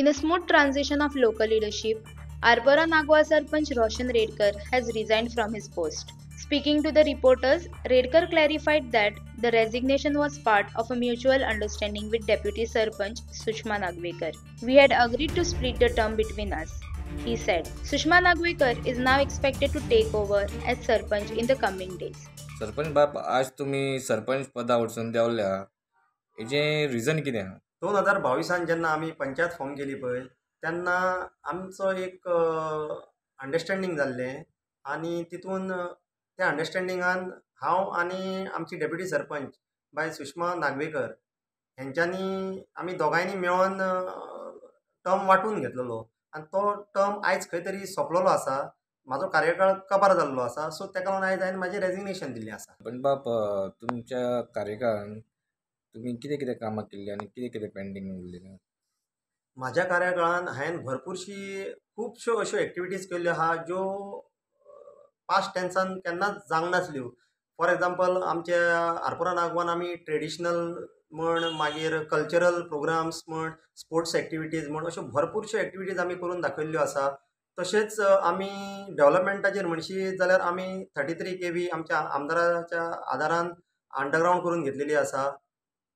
In a smooth transition of local leadership, Arpora Nagwa Sarpanch Roshan Redkar has resigned from his post. Speaking to the reporters, Redkar clarified that the resignation was part of a mutual understanding with Deputy Sarpanch Sushma Nagvekar. "We had agreed to split the term between us," he said. Sushma Nagvekar is now expected to take over as Sarpanch in the coming days. Sarpanch बाब, आज तुमी सरपंच पदा वचून देंवल्या, हेजें reason कितें आहा? 2022 जेन्ना आमी पंचायत फॉर्म केली पळय, तेन्ना आमचो एक अंडरस्टँडींग जाल्लें आनी तितून त्या अंडरस्टँडिंगान हांव आनी आमची डेप्युटी सरपंच बाय सुषमा नागवेकर हेंच्यांनी, आमी दोगांयनी मेळोन टर्म वांटून घेतलेलो आनी तो टर्म आयज खंय तरी सोंपलेलो आसा. म्हाजो कार्यकाळ कबार जाल्लो आसा. सो तेका लागून आयज हांवें म्हाजें रेजिग्नेशन दिल्लें आसा. सरपंच बाब, तुमच्या कार्यकाळान तुमी कितें कितें कामां केल्लीं आनी कितें कितें पेंडींग उरलें? म्हाज्या कार्यकाळान हांवें भरपूरशी खुबश्यो अश्यो एक्टिविटीज केल्ल्यो आहा, ज्यो पास्ट टेन्सान केन्नाच जावंक नासल्यो. फॉर एग्जाम्पल, आमच्या आरपोरा नागवान आमी ट्रेडिशनल म्हण, मागीर कल्चरल प्रोग्राम्स म्हण, स्पोर्ट्स एक्टिविटीज म्हण, अश्यो भरपूरश्यो एक्टिविटीज आमी करून दाखयल्ल्यो आसा. तशेंच आमी डेवलपमेंटाचेर म्हणशी जाल्यार आमी 33 kV आमच्या आमदाराच्या आदारान अंडरग्रावंड करून घेतलेली आसा.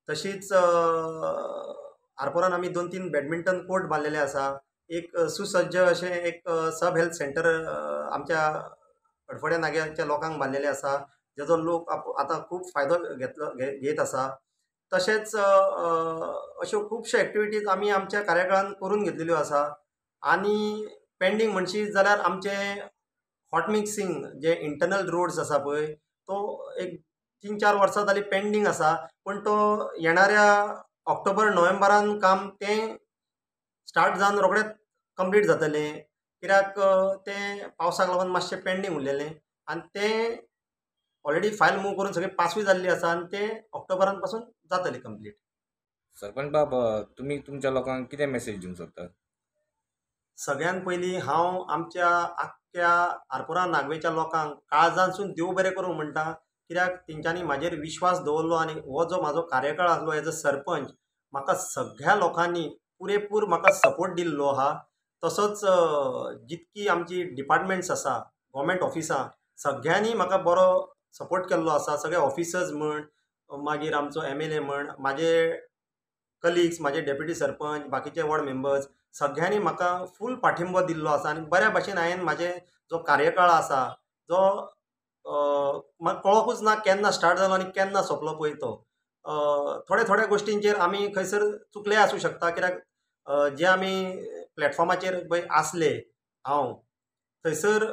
तशीच आरपोरान आमी 2-3 बॅडमिंटन कोर्ट बांदलेले आसा. एक सुसज्ज अशें एक सब हेल्थ सेंटर आमच्या हडफड्या नाग्याच्या लोकांक बांदलेलें आसा, जेजो लोक आतां खूब फायदो घेतलो घेत आसा. तशेंच अश्यो खुबश्यो एक्टिविटीज आमी आमच्या कार्यकाळान करून घेतलेल्यो आसा. आनी पेंडींग म्हणशी जाल्यार आमचें हॉट मिक्सिंग जे इंटरनल रोड्स आसा पळय, तो एक 3-4 वर्सां जालीं पेंडींग आसा, पूण तो येणाऱ्या ऑक्टोबर नोव्हेंबरान काम तें स्टार्ट जावन रोखडेंच कंप्लीट जातलें. कित्याक तें पावसाक लागून मातशें पेंडींग उरलेलें आनी तें ऑलरेडी फायल मूव करून सगळें पासूय जाल्ली आसा आनी तें ऑक्टोबरान पासून जातलें कंप्लीट. सरपंच बाब, तुमी तुमच्या लोकांक कितें मॅसेज दिवंक सोदतात? सगळ्यान पयलीं हांव आमच्या आख्ख्या आरपोरा नागवेच्या लोकांक काळजांतसून देव बरें करूं म्हणटा, कित्याक तेंच्यांनी म्हाजेर विश्वास दवरलो आनी हो जो म्हाजो कार्यकाळ आसलो एज अ सरपंच, म्हाका सगळ्या लोकांनी पुरेपूर म्हाका सपोर्ट दिल्लो आहा. तसोच जितकी आमची डिपार्टमेंट्स आसा, गव्हर्मेंट ऑफिसां, सगळ्यांनी म्हाका बरो सपोर्ट केल्लो आसा. सगळे ऑफिसर्स म्हण, मागीर आमचो MLA म्हण, म्हाजे कलिग्स, म्हाजे डेप्युटी सरपंच, बाकीचे वॉर्ड मेंबर्स, सगळ्यांनी म्हाका फूल पाठिंबो दिल्लो आसा. आनी बऱ्या भाशेन हांवें म्हाजे जो कार्यकाळ आसा, जो म्हाका कळोकूच ना केन्ना स्टार्ट जालो आनी केन्ना सोंपलो पळय तो, थोड्या थोड्या गोश्टींचेर आमी खंयसर चुकले आसूं शकता. कित्याक जे आमी प्लॅटफॉर्माचेर पळय आसले, हांव थंयसर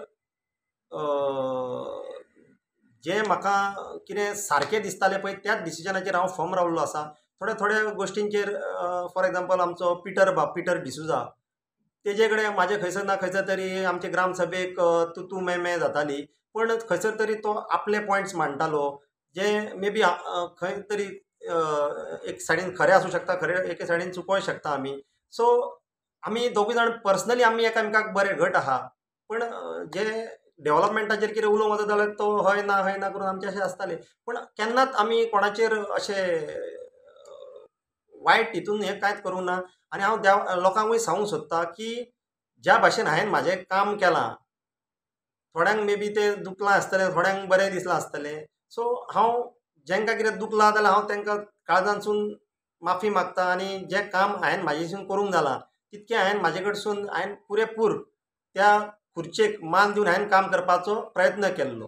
जें म्हाका कितें सारकें दिसतालें पळय त्याच डिसिजनाचेर हांव फर्म रावल्लो आसा. थोड्या थोड्या गोश्टींचेर, फॉर एग्जाम्पल आमचो पिटर बाब, पिटर डिसुजा, तेजे कडेन म्हाजें खंयसर ना खंयसर तरी आमचे ग्रामसभेक तूं तूं मैं मैं जाताली, पूण खंयसर तरी तो आपले पॉयंट्स मांडटालो, जे मे बी खंय तरी एक सायडीन खरें आसूं शकता, खरें एके सायडीन चुकोय शकता आमी. सो आमी दोगूय जाण पर्सनली आमी एकामेकाक बरे घट आहा, पूण जे डेवलपमेंटाचेर कितें उलोवंक वचत जाल्यार तो हय ना हय ना करून आमचें अशें आसतालें. पूण केन्नाच आमी कोणाचेर अशें वायट हितून हें कांयच करूंक ना. आनी हांव देव लोकांकूय सांगूंक सोदतां की ज्या भाशेन हांवें म्हाजें काम केलां, थोड्यांक मे बी तें दुखलां आसतलें, थोड्यांक बरें दिसलां आसतलें. सो हांव जेंकां कितें दुखलां जाल्यार हांव तेंकां काळजांतसून माफी मागता आनी जें काम हांवें म्हाजेसून करूंक जालां तितकें हांवें म्हाजे कडसून हांवें पुरेपूर त्या खुर्चेक मान दिवन हांवें काम करपाचो प्रयत्न केल्लो.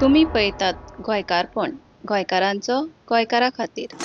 तुमी पळयतात गोंयकारपण, गोंयकारांचो गोंयकारा खातीर.